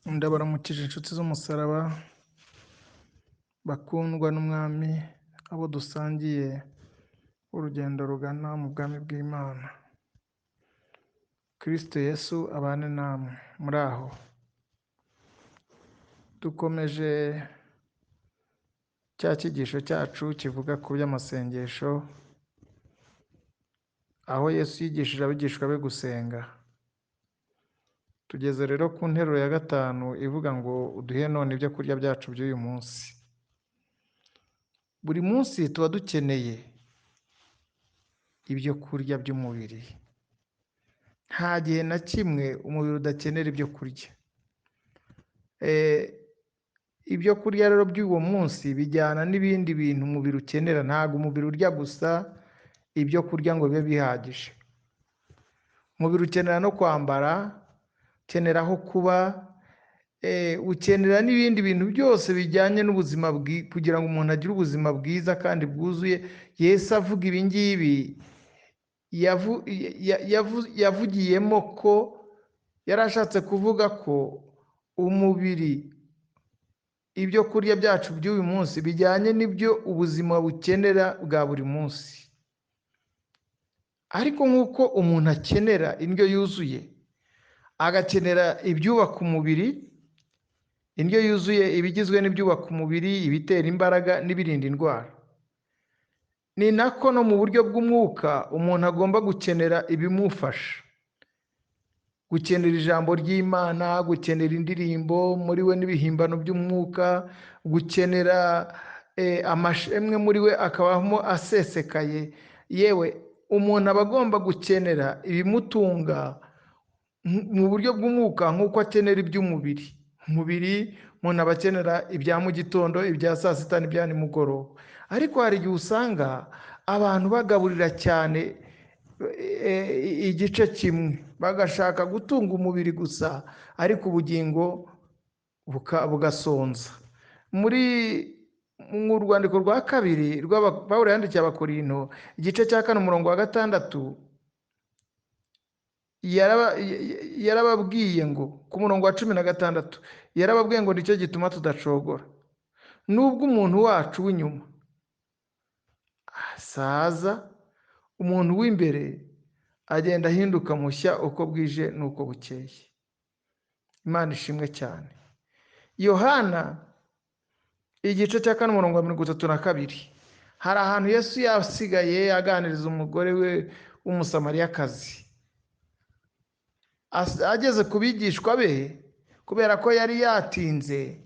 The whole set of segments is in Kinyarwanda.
Ndabaramukije inshuti z'umusaraba, bakundwa n'Umwami, abo dusangiye urugendo rugana mu bwami bw'Imana. Kristo Yesu abane namwe. Muri aho dukomeje cya cyigisho cyacu kivuga ku by'amasengesho, aho Yesu yigishije abigishwa be gusenga. Tugeze rero ku nteruro ya gatanu ivuga ngo uduhe none ibyo kurya byacu by'uyu munsi. Buri munsi tuba dukeneye ibyo kurya by'umubiri. Nta gihe na kimwe umubiri udakenera ibyo kurya. Ibyo kurya rero by'uwo munsi bijyana n'ibindi bintu umubiri ukenera. Ntabwo umubiri urya gusa ibyo kurya ngo bibe bihagije. Umubiri ukenera no kwambara, ukenera aho kuba, ukenera n'ibindi bintu byose bijyanye n'ubuzima kugira ngo umuntu agire ubuzima bwiza kandi bwuzuye. Yesu avuga ibi ngibi yavugiyemo ko yari ashatse kuvuga ko umubiri, ibyo kurya byacu by'uyu munsi bijyanye n'ibyo ubuzima bukenera bwa buri munsi. Ariko nk'uko umuntu akenera indyo yuzuye, agakenera ibyubaka umubiri, indyo yuzuye iba igizwe n'ibyubaka umubiri, ibitera imbaraga n'ibirinda indwara. Ni nako no mu buryo bw'umwuka umuntu agomba gukenera ibimufasha, gukenera ijambo ry'Imana, gukenera indirimbo muri we n'ibihimbano by'umwuka, gukenera amashemwe muri we akabamo asesekaye. Yewe umuntu aba agomba gukenera ibimutunga mu buryo bw'umwuka nk'uko akenera iby'umubiri. Umubiri umuntu aba akenera ibya mu gitondo, ibya saa sita n'ibya nimugoroba. Ariko hari igihe usanga abantu bagaburira cyane igice kimwe, bagashaka gutunga umubiri gusa, ariko ubugingo bugasonza. Muri mu rwandiko rwa kabiri Pawulo yandikiye Abakorinto, igice cya 4 umurongo wa 6, yarababwiye ngo ku murongo wa 16 yarababwiye ngo nicyo gituma tudacogora, nubwo umuntu wacu w'inyuma asaza, umuntu w'imbere agenda ahinduka mushya uko bwije n'uko bukeye. Imana ishimwe cyane. Yohana igice cya 4 umurongo wa 32, hari ahantu Yesu yasigaye aganiriza umugore we w'Umusamariyakazi. Ageze ku bigishwa be, kubera ko yari yatinze,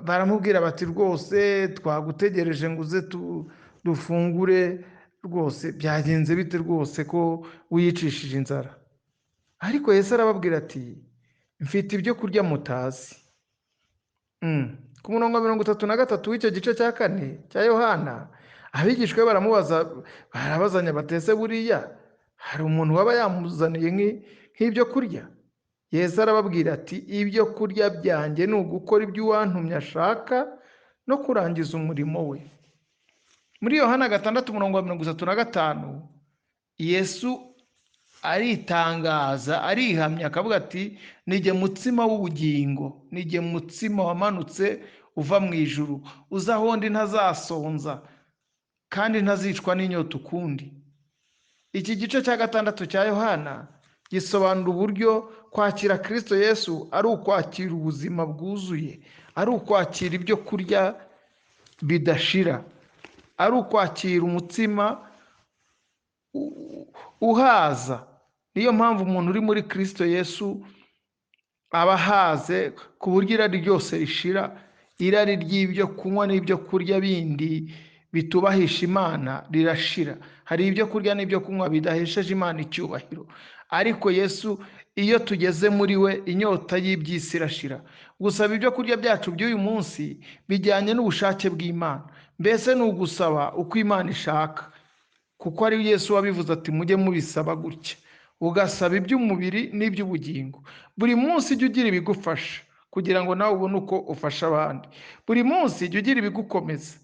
baramubwira bati rwose twagutegereje ngo uze dufungure, rwose byagenze bite rwose ko wiyicishije inzara? Ariko Yesu arababwira ati mfite ibyo kurya mutazi. Ku murongo wa 33 w'icyo gice cya 4 cya Yohana, abigishwa be baramubaza, barabazanya batese buriya hari umuntu waba yamuzaniye nk'ibyo kurya? Yesu arababwira ati ibyo kurya byanjye ni ugukora ibyo uwantumye ashaka no kurangiza umurimo we. Muri Yohana 6 umurongo wa 35, Yesu aritangaza, arihamya akavuga ati nijye mutsima w'ubugingo, nijye mutsima wamanutse uva mu ijuru, uza aho ndi ntazasonza kandi ntazicwa n'inyota ukundi. Iki gice cya 6 cya Yohana gisobanura uburyo kwakira Kristo Yesu ari ukwakira ubuzima bwuzuye, ari ukwakira ibyo kurya bidashira, ari ukwakira umutsima uhaza. Niyo mpamvu umuntu uri muri Kristo Yesu aba ahaze ku buryo irari ryose rishira, irari ry'ibyo kunywa n'ibyo kurya bindi bitubahisha Imana rirashira. Hari ibyo kurya n'ibyo kunywa bidahesheje Imana icyubahiro, ariko Yesu iyo tugeze muri we inyota y'iby'isi irashira. Gusaba ibyo kurya byacu by'uyu munsi bijyanye n'ubushake bw'Imana, mbese ni ugusaba uko Imana ishaka, kuko ari Yesu wabivuze ati mujye mubisaba gutya, ugasaba iby'umubiri n'iby'ubugingo. Buri munsi jya ugira ibigufasha kugira ngo nawe ubone uko ufasha abandi. Buri munsi jya ugira ibigukomeza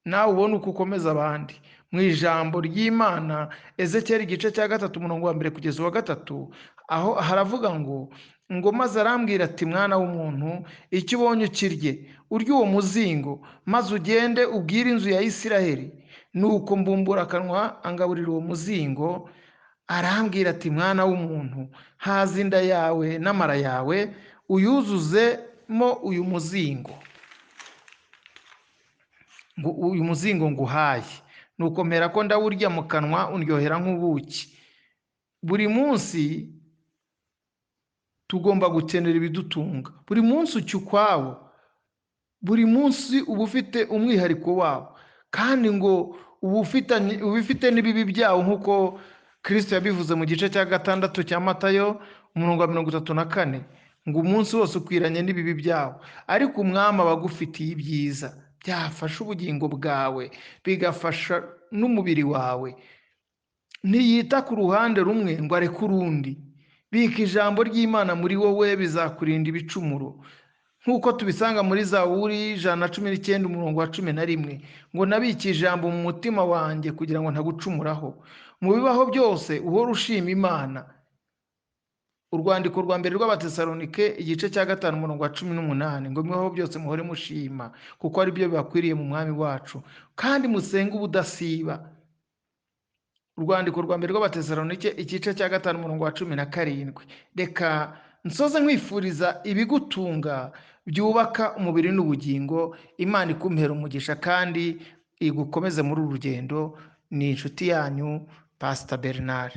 nawe ubone uko ukomeza abandi. Mu ijambo ry'Imana, Ezekiyeli igice cya 3 umurongo wa 1 kugeza uwa 3, aho haravuga ngo Ngo maze arambwira ati: "Mwana w'umuntu, icyo ubonye ukirye, urye uwo muzingo, maze ugende ubwire inzu ya Isiraheli." Nuko mbumbura akanwa, angaburira uwo muzingo. Arambwira ati: "Mwana w'umuntu, haza inda yawe n'amara yawe, uyuzuzemo uyu muzingo, ngo uyu muzingo nguhaye." Nuko mpera ko ndawurya mu kanwa, undyohera nk'ubuki. Buri munsi tugomba gukenera ibidutunga, buri munsi ucya ukwawo, buri munsi uba ufite umwihariko wawo, kandi ngo uba ufite n'ibibi byawo, nk'uko Kristo yabivuze mu gice cya 6 cya Matayo, umurongo wa 34, ngo umunsi wose ukwiranye n'ibibi byawo. Ariko Umwami aba agufitiye ibyiza byafasha ubugingo bwawe, bigafasha n'umubiri wawe. Ntiyita ku ruhande rumwe ngo areke urundi. Bika ijambo ry'Imana muri wowe, bizakurinda ibicumuro, nk'uko tubisanga muri Zaburi 119, umurongo wa 11, ngo: "Nabikiye ijambo mu mutima wanjye kugira ngo ntagucumuraho." Mu bibaho byose uhora ushima Imana. Urwandiko rwa mbere rw'Abatesalonike, igice cya 5, umurongo wa 18, ngo: "Bibaho byose muhore mushima, kuko ari byo bibakwiriye mu Mwami wacu, kandi musenge ubudasiba." Urwandiko rwa mbere rw'Abatesalonike, igice cya 5, umurongo wa 17. Reka nsoze nkwifuriza ibigutunga byubaka umubiri n'ubugingo. Imana ikumpera umugisha kandi igukomeze muri uru rugendo. Ni inshuti yanyu, Pastor Bernard.